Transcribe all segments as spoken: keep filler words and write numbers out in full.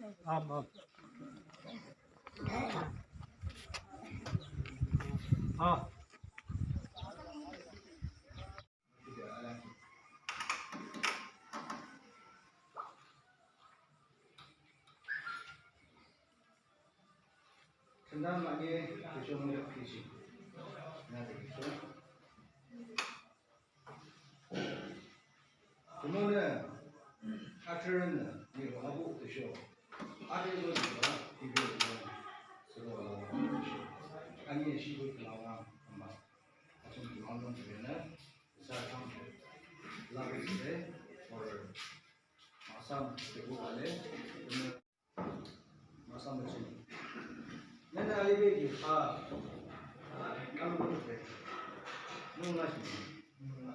Am, am. Ah. Jumonü, athrürünü, niro abuh tüsho, athrürü niro, niro, suro lawa tüsho, ani shibu lawa, ama, achung ki manglong tüsho na, isa kam, lawa tüsho, or, masam, tüsho ale, tüsho, masam tüsho. Nene alibe ki, ha, kam tüsho, nung na shi, nung na.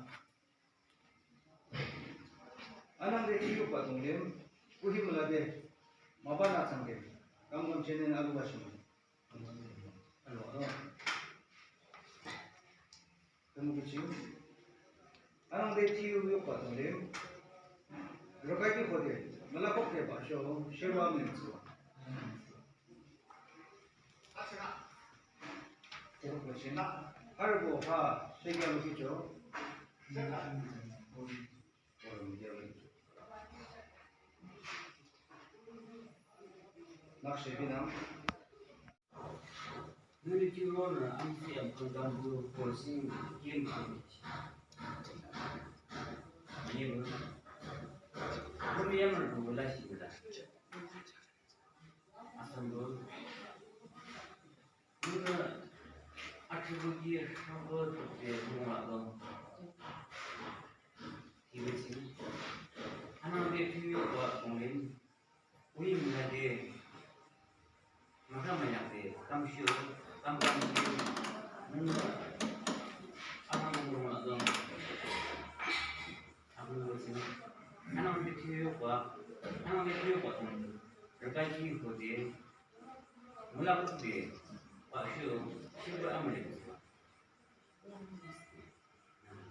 Anangde thiyukbah dunglim, kuhi mülade, mapan atsangde, kam kam chenen alu bashim. Alo, alo. Tümü kuchim. Anangde thiyukbah dunglim, rokati khode, mülapokde basho, shewa mülitsu. Harbo ha, shekya lukicho. Nakshebinam. Nuri ki rona amsi am kangam bu forcing game kami. Yem. Kami yamar bu bula shi bula. Asam bu. Nuna athubuki habo tokde bunga dong. Hibe sini. Anangde thiyukbah dunglim. Uyi mülade. Maka mayakde. Kamshu. Kam kamshu. Nuna. Anang bunga dong. Abu sini. Anangde thiyukbah. Anangde thiyukbah dunglim. Rükaki khode. Mula kuti, basho, shibra amule.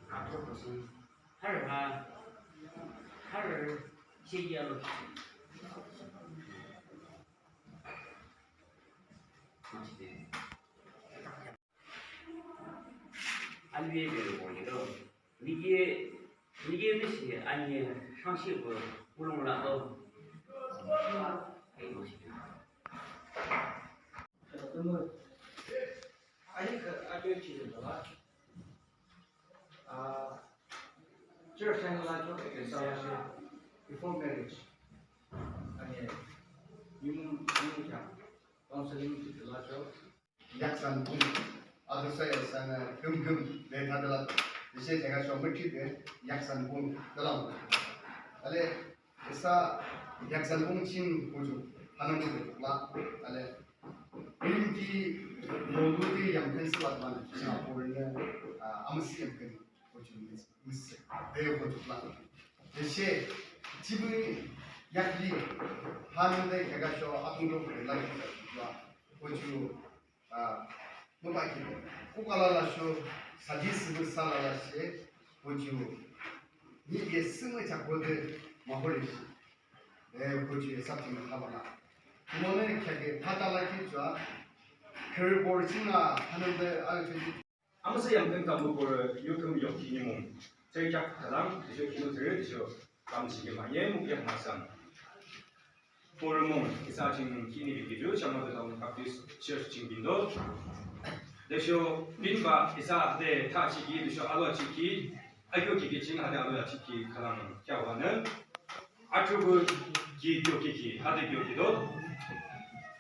Ato kosun, har ha, har, sheyalo. Alibe beri bori do. Nige, nige misi anye shangshi bu bulong la do. Ayo misi. Tümü. Ayo ke ayo chiri la. Ah, church and la jo ke sa la shi. Before marriage. Anye, yum, yum kya. Counseling chiri la jo. Yaksan bung, adusa yaksan, eh, güm güm, de tadala, ise jaga shombe ki de, yaksan bung, dalam. Ale, isa, yaksan bung ching kuju, hanang kuju, la, ale. Bilim ki, molu de yamken siwat mana, Singapore ne, ah, amsi yamken. Kochu mis, mis, de kochu la. De she, chibu yakli, hanung de kaka sho, atung do kore la, la. Kochu, ah, mobile ki. Kukala la sho, sadi sibu sala la she, kochu, ni ye simu chakode, mahole she. De kochu ye sabti me habala. Kumone kya ke, pata la ki chwa, kere bor china, hanung de, ayo chwa. Amüsüh yamkhün kambuh borü yuküm yok kinimung. Tsüri kheak khülang, tüsho kino tsüri, tüsho kamshihkhi mahne, mükheak mahsam. Borü mung, isa ching kini bikiju, Shamato Town Baptist Church ching bindo. Tüsho binbah, isa hade thachikhi, tüsho alo achikhi, akyo kiki ching hade alo achikhi khülang kheahbanü. Athrubuh ki kyo kiki, hade kyo kido.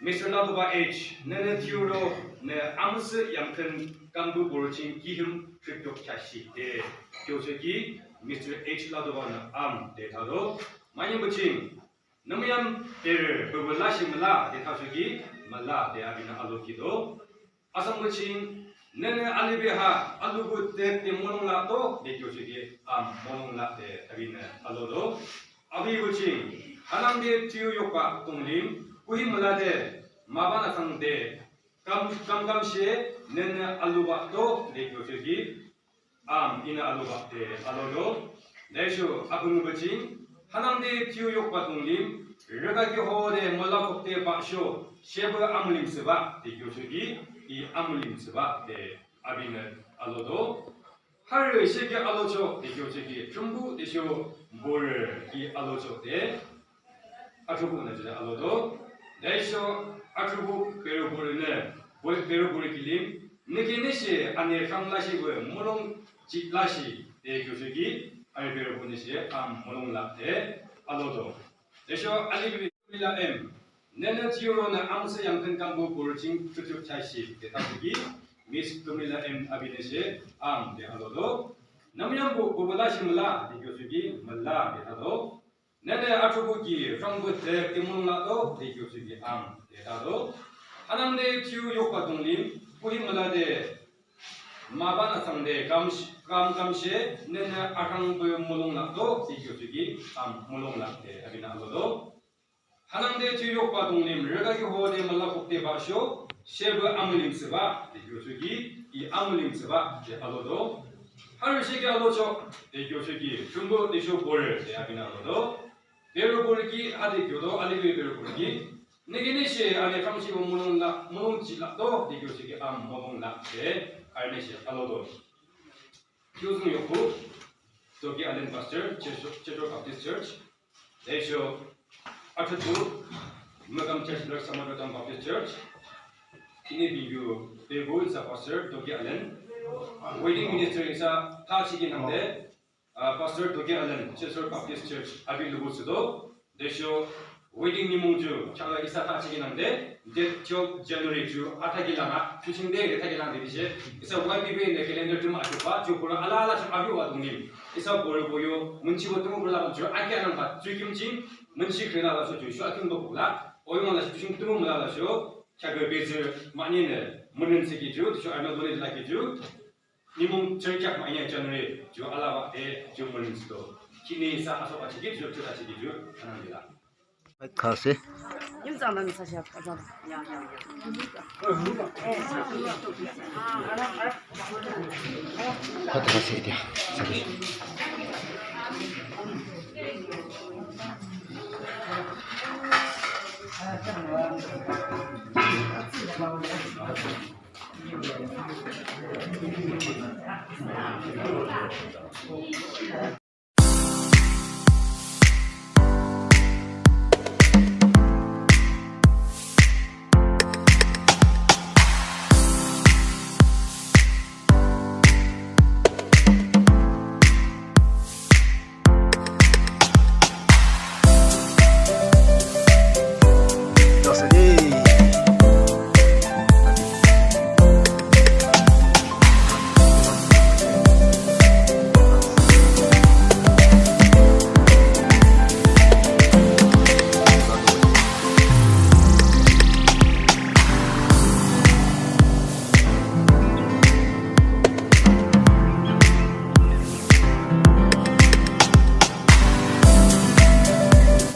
Mister Ladoba H, nünü thiyuro, nü amüsüh yamkhün kambuh borü ching kihim trip yok kheahshihde. Kyochoki, Mister H Ladoba nü am de thado. Manyübü ching, nü müyam tere, bebü lashi müla de thachoki, müla de abinü alo kido. Asambüching, nünü alibe ha, alubuh tepte molung la to, de kyochoki, am, molung la de, abinü alo do. Abibuching, hanangde thiyu yokbah tonglim, kuhi müla de, maban asang de, kam, kam kam she, nünü alubah to, de kyochoki, am, inü alubah de, alo do. Tüsho, abüngübuching, hanangde thiyu yokbah tonglim, Rüka ki hode mülakhukde bahsho, shepü amülim thsübah de kyochoki, I amülim thsübah de apinü alodo. Harü sheke alocho de kyochoki, Thrünpuh tüsho borü ki alocho de, athrubuhnü jide alodo. Tüsho athrubuh berübonü, bo-, berübo kilim, nüke nüshe ani rhanglashe bo mulong jihlashe de kyochoki, arü berübonüshe am mulong lah de alodo. Tüsho alibe Tumila M. Nünü Tioronü amüsüh yamkhün kambuh borü ching thsüthsü thashe de thachoki, Miss Tumila M apinüshe am de alodo. Nü yambuh bubulashe müla de kyochoki müla de thado. Nünü athrubuh ki rhangbuh de ki mulong lahdo de kyochoki am de thado. Hanangde Tio yukpü dunglim, kuhi mülade maba nü thsangde kam, kam kamshe, nünü arhangbuh mulong lahdo de kyochoki am mulong lah de apinü alodo. Hanangde Tio yukpü dunglim, rüka ki hode mülakhukde bahsho, shepü amülim thsübah de kyochoki, I amülim thsübah de alodo. Harü sheke alocho de kyochoki, Thrünpuh tüsho borü de apinü alodo. Berübo ki hade kyodo, alibe berübo ki, nüke nüshe ani rhanglashe bo mulong lah, mulong jihlahdo de kyochoki am mulong lah de arünüshe alodo. Kiuzung yokhu, Toki Allen Pastor, Checho, Checho Baptist Church. Tüsho athrubuh, Mükam Church, Lord Samaritan Baptist Church. Ini bingu, Begu isa Pastor, Toki Allen. Wedding Minister isa, thachikin nangde, ah, Pastor Toki Allen, Checho Baptist Church, api lubu thsüdo. Tüsho wedding nimung ju, changla isa thachikin nangde, date twelve January ju, athakhi langa, ju chingde, de thakhi langde tüshe, isa Y P B nü calendar ju ma achuba, ju borü alala ju api wa dunglim. Isa borü boyo, münchibo tümübo la ju, akhi anangba, ju kimching, münchi khrüna la ju, ju, shu akhimbo bukla, oyung la ju, ju ching tümü müla la ju, khyakü bejü, manine, münin siki ju, tüsho ano done la ki ju, Nimung cherchak ma inya January, ju alabah de, ju mülin sito. Kini sa aso achiki ju, ju achiki ju, anang dila. Khasi. Yim zang dan sa siya, ka zang. Hot khasi dia, sabi.